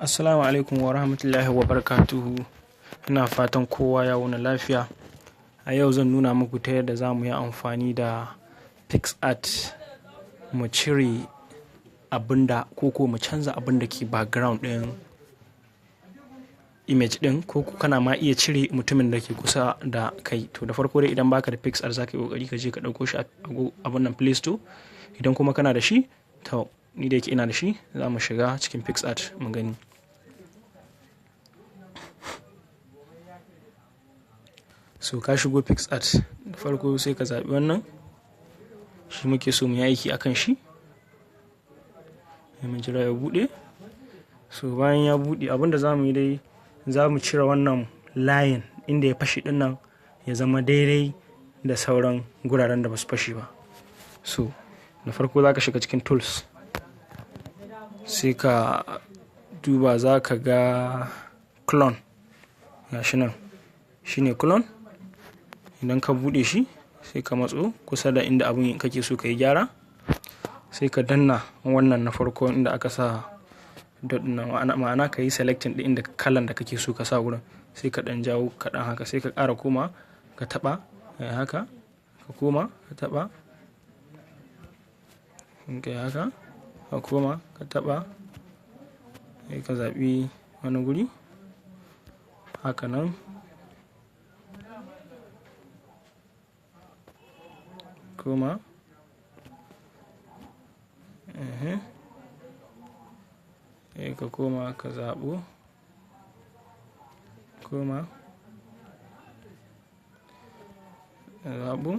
Assalamu alaikum wa rahmatullahi wa barakatuhu. Ina fatan kowa ya wuni lafiya. A yau zan nuna muku ta yadda za mu yi amfani da PicsArt mu cire abin da ko mu canza abin da ke background ɗin image ɗin, ko kana ma iya cire mutumin da ke kusa da kai. To, da farko dai, idan baka da PicsArt, za ka yi ƙoƙari ka je ka ɗauko shi a abun nan, Play Store. Idan kuma kana da shi, to ni da yake ina da shi, za mu shiga cikin PicsArt mu gani. So ka shigo PicsArt, da farko sai ka zaɓi wannan, shi muke so mu yi aiki akan shi. Sai mu jira ya buɗe. So bayan ya buɗe, abin da za mu yi dai, za mu cire wannan layin inda ya fashe ɗin nan, ya zama daidai da sauran guraren da ba su fashe ba. So da farko za ka shiga cikin tools, sai ka duba, za ka ga clone, gashi nan, shine clone. Idan ka buɗe shi, sai ka matso kusa da inda abun kake so ka yi gyara, sai ka danna wannan na farko inda aka sa dot nan, ma'ana ka yi selecting ɗin inda kalan da kake so ka sa wurin, sai ka ɗan jawo kaɗan haka, sai ka ƙara koma ka taɓa haka, ka koma ka taɓa, kai haka, ka koma ka taɓa, sai ka zaɓi wani guri haka nan, koma, sai ka koma ka zaɓo, koma ka zaɓo,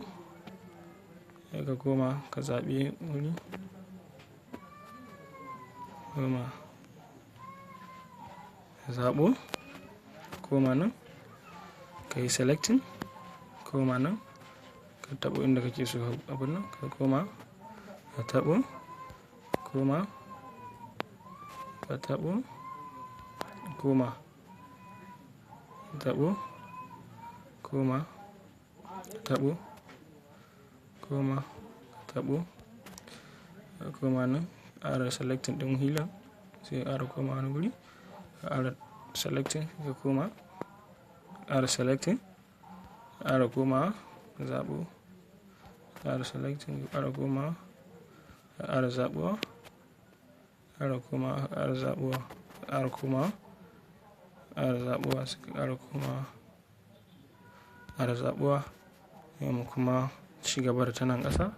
sai ka koma ka zaɓi wuri, koma ka zaɓo, koma nan ka yi selecting, koma nan ka taɓo inda kake so abun nan, ka koma ka taɓo, koma ka taɓo, koma ka taɓo, koma ka taɓo, koma ka taɓo, ka koma nan, ƙara selecting ɗin hilan, sai ƙara koma wani guri, ka ƙara selecting, ka koma, ƙara selecting, ƙara komawa, ka zaɓo, ƙara selecting, ka ƙara komawa, ka ƙara zaɓowa, ƙara komawa, ka ƙara zaɓowa, ka ƙara komawa, ƙara zaɓowa, sai ka ƙara komawa, ƙara zaɓowa. Sai mu kuma ci gaba da ta nan ƙasa.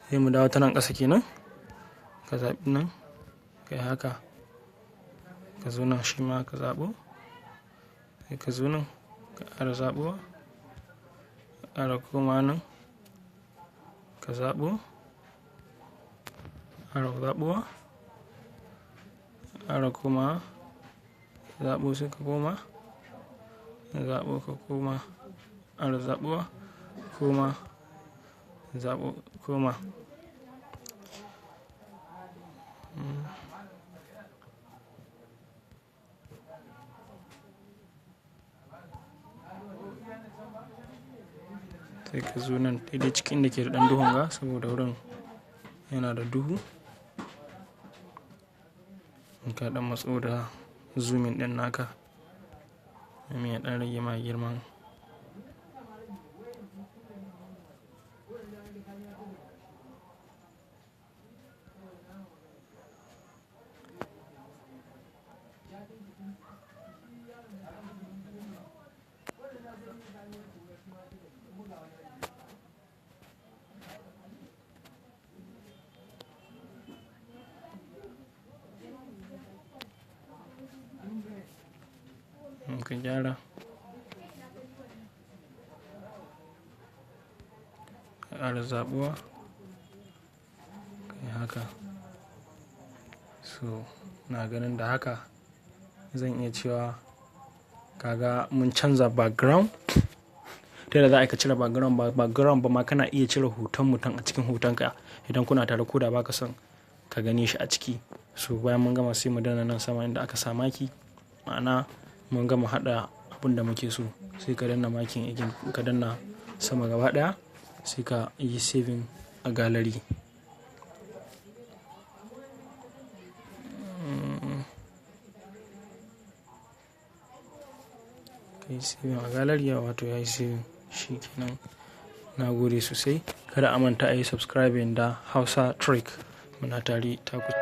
Sai mu dawo ta nan ƙasa kenan. Ka zaɓi nan, ka yi haka, ka zo nan shi ma ka zaɓo, sai ka zo nan ka ƙara zaɓowa, ka ƙara komawa nan, ka zaɓo, ƙara zaɓowa, ƙara komawa, zaɓo, sai ka koma, zaɓo, ka koma, ƙara zaɓowa, koma, zaɓo, koma. Sai ka zo nan daidai cikin inda ke da ɗan duhun ga, saboda wurin yana da duhu. In ka ɗan matso da zooming ɗin naka, domin ya ɗan rage ma girman. In ka gyara, ka ƙara zaɓuwa, ka yi haka. So na ganin da haka zan iya cewa kaga mun canza background. Ta yadda za a ka cire background, ba background ba ma, kana iya cire hoton mutum a cikin hotonka idan kuna tare, ko da baka son ka gane shi a ciki. So bayan mun gama, sai mu danna nan sama inda aka sa maki, ma'ana mun gama haɗa abun da muke so. Sai ka danna makin again, ka danna sama gaba ɗaya, sai ka yi saving a gallery. Yi saving a gallery, wato ya yi saving. Shi kenan. Na gode sosai. Kada a manta a yi subscribing da Hausa Trick. Muna tare ta ku.